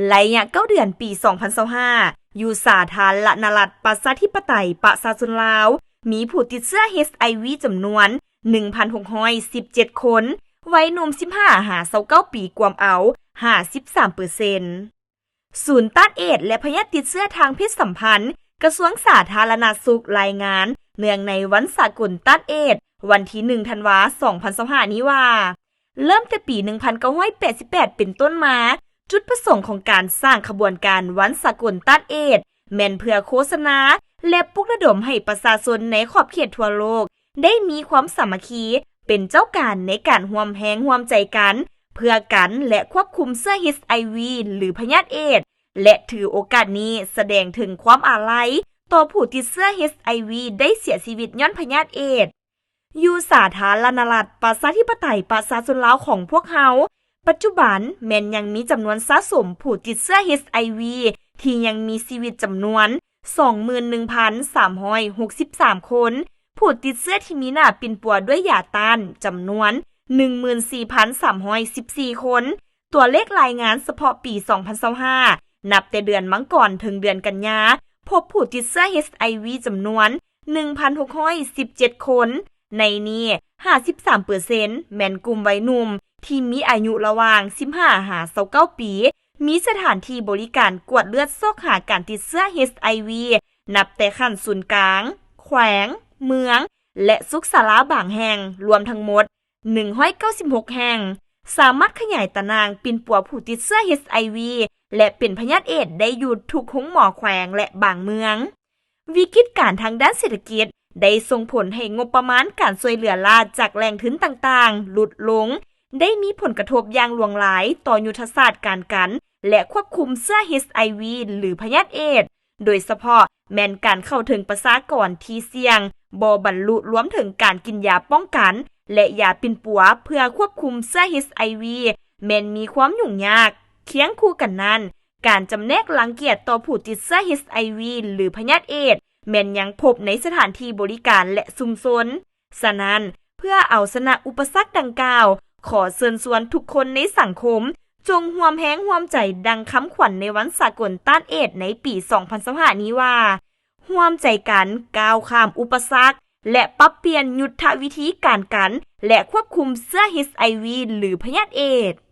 ໄລຍະເກົ້າເດືອນປີສອງພັນຊາວຫ້າ ຢູ່ສາທາລະນະລັດ ປະຊາທິປະໄຕ ປະຊາຊົນລາວ ມີຜູ້ຕິດເຊື້ອ ເອດສ໌ ຈຳນວນ ໜຶ່ງພັນຫົກຮ້ອຍສິບເຈັດຄົນ, ໄວໜຸ່ມ ສິບຫ້າຫາຊາວເກົ້າປີ ກວມເອົາ ຫ້າສິບສາມເປີເຊັນ. ສູນຕ້ານເອດສ໌ ແລະ ພະຍາດຕິດເຊື້ອທາງເພດສຳພັນ ກະຊວງສາທາລະນະສຸກ ລາຍງານ ເນື່ອງໃນວັນສາກົນຕ້ານເອດສ໌ ວັນທີໜຶ່ງ ທັນວາ ສອງພັນຊາວຫ້ານີ້ວ່າ, ເລີ່ມແຕ່ປີໜຶ່ງພັນເກົ້າຮ້ອຍແປດສິບແປດເປັນຕົ້ນມາ, ຈຸດປະສົງຂອງການສ້າງຂະບວນການວັນສາກົນຕ້ານເອດສ໌ ແມ່ນເພື່ອໂຄສະນາ ແລະ ປຸກລະດົມໃຫ້ປະຊາຊົນໃນຂອບເຂດທົ່ວໂລກ ໄດ້ມີຄວາມສາມັກຄີ ເປັນເຈົ້າການໃນການຮ່ວມແຮງຮ່ວມໃຈກັນ ເພື່ອກັນ ແລະ ຄວບຄຸມເຊື້ອ ເອດສ໌ ຫຼື ພະຍາດເອດສ໌ ແລະ ຖືໂອກາດນີ້ສະແດງເຖິງຄວາມອາໄລຕໍ່ຜູ້ຕິດເຊື້ອ ເອດສ໌ ໄດ້ເສຍຊີວິດຍ້ອນພະຍາດເອດສ໌. ຢູ່ສາທາລະນະລັດ ປະຊາທິປະໄຕ ປະຊາຊົນລາວຂອງພວກເຮົາ, ປັດຈຸບັນແມ່ນຍັງມີຈຳນວນສະສົມຜູ້ຕິດເຊື້ອ ເອດສ໌ ທີ່ຍັງມີຊີວິດຈຳນວນ ສອງໝື່ນໜຶ່ງພັນສາມຮ້ອຍຫົກສິບສາມຄົນ, ຜູ້ຕິດເຊື້ອທີ່ມີໜ້າປິ່ນປົວດ້ວຍຢາຕ້ານຈຳນວນ ໜຶ່ງໝື່ນສີ່ພັນສາມຮ້ອຍສິບສີ່ຄົນ. ຕົວເລກລາຍງານສະເພາະປີສອງພັນຊາວຫ້າ ນັບແຕ່ເດືອນມັງກອນເຖິງເດືອນກັນຍາ ພົບຜູ້ຕິດເຊື້ອ ເອດສ໌ ຈຳນວນ ໜຶ່ງພັນຫົກຮ້ອຍສິບເຈັດຄົນ, ໃນນີ້ ຫ້າສິບສາມເປີເຊັນ ແມ່ນກຸ່ມໄວໜຸ່ມທີ່ມີອາຍຸລະຫວ່າງ ສິບຫ້າຫາຊາວເກົ້າປີ, ມີສະຖານທີ່ບໍລິການກວດເລືອດຊອກຫາການຕິດເຊື້ອ ເອດສ໌ ນັບແຕ່ຂັ້ນສູນກາງ, ແຂວງ, ເມືອງ ແລະ ສຸກສາລາບາງແຫ່ງ, ລວມທັງໝົດ ໜຶ່ງຮ້ອຍເກົ້າສິບຫົກແຫ່ງ, ສາມາດຂະຫຍາຍຕາໜ່າງປິ່ນປົວຜູ້ຕິດເຊື້ອ ເອດສ໌ ແລະ ເປັນພະຍາດເອດສ໌ ໄດ້ຢູ່ທຸກໂຮງໝໍແຂວງ ແລະ ບາງເມືອງ. ວິກິດການທາງດ້ານເສດຖະກິດໄດ້ສົ່ງຜົນໃຫ້ງົບປະມານການຊ່ວຍເຫຼືອລ້າຈາກແຫຼ່ງທຶນຕ່າງໆຫຼຸດລົງ, ໄດ້ມີຜົນກະທົບຢ່າງຫຼວງຫຼາຍຕໍ່ຍຸດທະສາດການກັນ ແລະ ຄວບຄຸມເຊື້ອ ເອດສ໌ ຫຼື ພະຍາດເອດສ໌, ໂດຍສະເພາະແມ່ນການເຂົ້າເຖິງປະຊາກອນທີ່ສ່ຽງບໍ່ບັນລຸ, ລວມເຖິງການກິນຢາປ້ອງກັນ ແລະ ຢາປິ່ນປົວເພື່ອຄວບຄຸມເຊື້ອ ເອດສ໌ ແມ່ນມີຄວາມຫຍຸ້ງຍາກ. ຄຽງຄູ່ກັນນັ້ນ, ການຈຳແນກລັງກຽດຕໍ່ຜູ້ຕິດເຊື້ອ ເອດສ໌ ຫຼື ພະຍາດເອດສ໌ ແມ່ນຍັງພົບໃນສະຖານທີ່ບໍລິການ ແລະ ຊຸມຊົນ. ສະນັ້ນ, ເພື່ອເອົາຊະນະອຸປະສັກດັ່ງກ່າວ, ຂໍເຊີນຊວນທຸກຄົນໃນສັງຄົມ ຈົ່ງຮ່ວມແຮງຮ່ວມໃຈດັ່ງຄຳຂວັນໃນວັນສາກົນຕ້ານເອດສ໌ ໃນປີສອງພັນຊາວຫ້ານີ້ວ່າ, ຮ່ວມໃຈກັນກ້າວຂ້າມອຸປະສັກ ແລະ ປັບປ່ຽນຍຸດທະວິທີການກັນ ແລະ ຄວບຄຸມເຊື້ອ ເອດສ໌ ຫຼື ພະຍາດເອດສ໌.